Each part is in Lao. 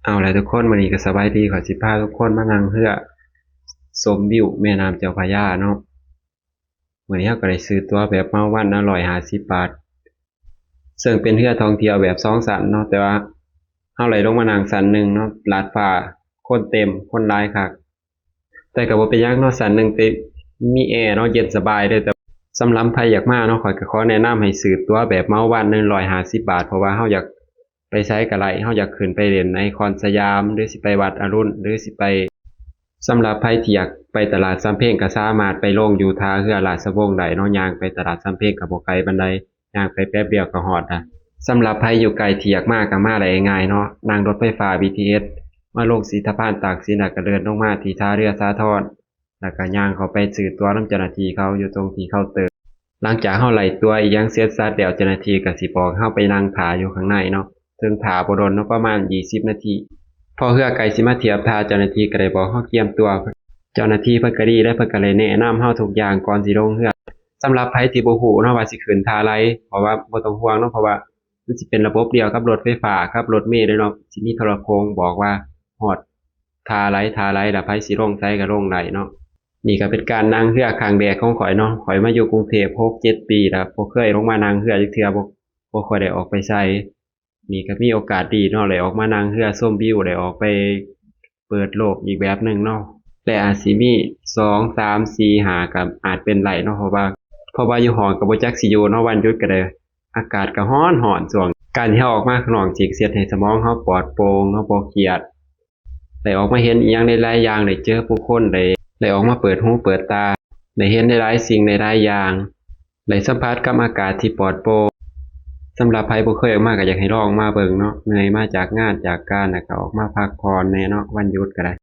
ເອົາລະທຸກຄົນ, ມື້ນີ້ກໍສະບາຍດີ, ຂ້ອຍຊິພາທຸກຄົນມານັ່ງເຮືອຊົມວິວແມ່ນ້ຳເຈົ້າພະຍາເນາະ. ມື້ນີ້ເຮົາກໍໄດ້ຊື້ຕົ໋ວແບບເໝົາວັນເນາະ ຮ້ອຍຫ້າສິບບາດ, ເຊິ່ງເປັນເຮືອທ່ອງທ່ຽວແບບສອງຊັ້ນເນາະ, ແຕ່ວ່າເຮົາໄດ້ລົງມານັ່ງຊັ້ນໜຶ່ງເນາະ, ລາດຟ້າຄົນເຕັມ, ຄົນຫຼາຍຄັກ. ແຕ່ກໍບໍ່ເປັນຫຍັງເນາະ, ຊັ້ນໜຶ່ງແຕ່ມີແອເນາະ, ເຢັນສະບາຍເດີ. ແຕ່ສຳລັບໃຜຢາກມາເນາະ, ຂ້ອຍກໍຂໍແນະນຳໃຫ້ຊື້ຕົ໋ວແບບເໝົາວັນເນາະ ຮ້ອຍຫ້າສິບບາດ, ເພາະວ່າເຮົາຢາກໄປໃສກໍໄດ້, ເຮົາຢາກຂຶ້ນໄປຫຼິ້ນໄອຄອນສະຫຍາມ ຫຼື ຊິໄປວັດອະລຸນ ຫຼື ຊິໄປ ສຳລັບໃຜທີ່ຢາກໄປຕະຫຼາດສຳເພັງ ກໍສາມາດໄປລົງຢູ່ທ່າເຮືອລາຊະວົງໄດ້ເນາະ, ຍ່າງໄປຕະຫຼາດສຳເພັງກໍບໍ່ໄກປານໃດ. ຍ່າງໄປແປັບດຽວກໍຮອດລະ. ສຳລັບໃຜຢູ່ໃກ້ທີ່ຢາກມາກໍມາໄດ້ງ່າຍເນາະ, ນັ່ງລົດໄຟຟ້າ ບີທີເອສ ມາລົງສີຖະພານຕາກສິນ ແລ້ວກໍເດີນລົງມາທີ່ທ່າເຮືອສາທອນ, ແລ້ວກໍຍ່າງເຂົ້າໄປຊື້ຕົ໋ວນຳເຈົ້າໜ້າທີ່ເຂົາຢູ່ຕົງທີ່ເຄົາເຕີ. ຫຼັງຈາກເຮົາໄລ່ຕົ໋ວອີ່ຫຍັງເສັດສັບແລ້ວ, ເຈົ້າໜ້າທີ່ກໍຊິບອກເຮົາໄປນັ່ງຖ້າຢູ່ຂ້າງໃນເນາະ, ເຊິ່ງຖ້າບໍ່ດົນເນາະ, ປະມານ ຊາວ ນາທີ. ພໍເຮືອໃກ້ຊິມາທຽບທ່າ, ເຈົ້າໜ້າທີ່ກໍໄດ້ບອກເຮົາກຽມຕົ໋ວ. ເຈົ້າໜ້າທີ່ເພິ່ນກໍດີເດ້, ເພິ່ນກໍໄດ້ແນະນຳເຮົາທຸກຢ່າງກ່ອນຊິລົງເຮືອ. ສຳລັບໃຜທີ່ບໍ່ຮູ້ເນາະວ່າຊິຂຶ້ນທ່າໃດ, ເພາະວ່າບໍ່ຕ້ອງຫ່ວງເນາະ, ເພາະວ່າມັນຊິເປັນລະບົບດຽວກັບລົດໄຟຟ້າກັບລົດເມເລີຍເນາະ, ຊິມີໂທລະໂຄ່ງບອກວ່າຮອດທ່າໃດທ່າໃດ ແລ້ວໃຜຊິລົງໃສກໍລົງໄດ້ເນາະ. ນີ້ກໍເປັນການນັ່ງເຮືອຄັ້ງແລກຂອງຂ້ອຍເນາະ, ຂ້ອຍມາຢູ່ກຸງເທບຫົກເຈັດປີແລ້ວ, ບໍ່ເຄີຍລົງມານັ່ງເຮືອຈັກເທື່ອ, ບໍ່ ບໍ່ຄ່ອຍໄດ້ອອກໄປໃສ. ນີ້ກໍມີໂອກາດດີເນາະ, ໄດ້ອອກມານັ່ງເຮືອຊົມວິວ, ໄດ້ອອກໄປເປີດໂລກອີກແບບໜຶ່ງເນາະ, ແລະ ອາດຊິມີສອງ ສາມ ສີ່ ຫ້າ ກໍອາດເປັນໄດ້ເນາະ, ເພາະວ່າ ເພາະວ່າຢູ່ຫ້ອງກໍບໍ່ຈັກຊິຢູ່ເນາະ, ວັນຢຸດກໍໄດ້ ອາກາດກໍຮ້ອນໆ ຊ່ວງ ການທີ່ເຮົາອອກມາຂ້າງນອກ ຊິເຮັດໃຫ້ສະໝອງເຮົາປອດໂປ່ງເນາະ, ບໍ່ຄຽດ, ໄດ້ອອກມາເຫັນອີ່ຫຍັງຫຼາຍໆຢ່າງ, ໄດ້ເຈີຜູ້ຄົນ, ໄດ້ ໄດ້ອອກມາເປີດຫູເປີດຕາ, ໄດ້ເຫັນຫຼາຍໆສິ່ງຫຼາຍໆຢ່າງ. ໄດ້ສຳຜັດກັບອາກາດທີ່ປອດໂປ່ງ. ສຳລັບໃຜບໍ່ເຄີຍອອກມາກໍຢາກໃຫ້ລອງມາເບິ່ງເນາະ, ເມື່ອຍມາຈາກງານຈາກການ ແລ້ວກໍອອກມາພັກຜ່ອນແດ່ເນາະ, ວັນຢຸດກໍໄດ້.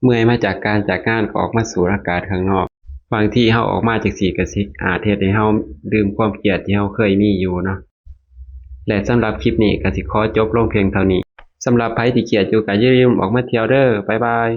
ເມື່ອຍມາຈາກການຈາກງານກໍອອກມາສູດອາກາດຂ້າງນອກ. ບາງທີເຮົາອອກມາຈັ່ງຊີ້ກໍຊິອາດເຮັດໃຫ້ເຮົາລືມຄວາມຄຽດທີ່ເຮົາເຄີຍມີຢູ່ເນາະ. ແລະ ສຳລັບຄລິບນີ້ກໍຊິຂໍຈົບລົງພຽງເທົ່ານີ້. ສຳລັບໃຜທີ່ຄຽດຢູ່ກໍຢ່າລືມອອກມາທ່ຽວເດີ. ບາຍບາຍ.